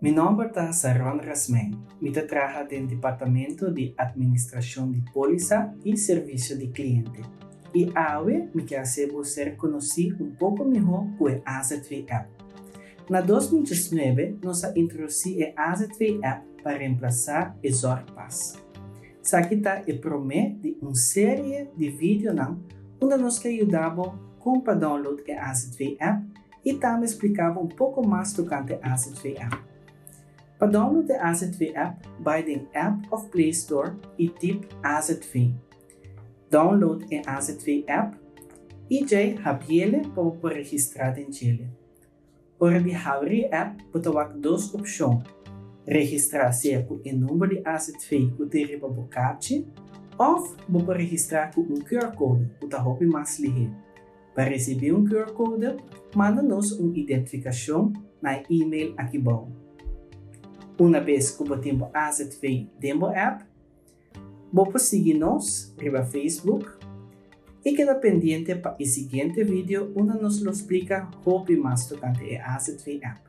Mi nòmber ta Saron Rasmijn. Mi ta traha den departamento di Administrashon di Pólisa i Servisio di Kliente. I awe mi ke hasi bo ser konosí un poko mihó ku e AZV App. Na 2019 nos a introdusí e AZV App pa remplasá e Zorgpas. Esaki ta e promé di un serie di videonan unda nos ke yuda bo kon pa download e AZV App i tambe splika bo un poko mas tokante AZV App. Pa download e AZV App, bai den App òf Play Store i tip AZV. Download e AZV App i djei habiele pa bo por registrá den djele. Ora di habri e app bo ta wak dos opshon, registrá sea ku e number di AZV ku tin riba bo karchi òf bo por registrá ku un QR code ku ta hopi mas lihé. Pa risibí un QR code, manda nos un identifikashon na e email aki bou. Unabes ku bo tin bo AZV den bo app, bo por sigui nos riba Facebook i keda pendiente pa e siguiente video unda nos lo splika hopi mas tokante e AZV app.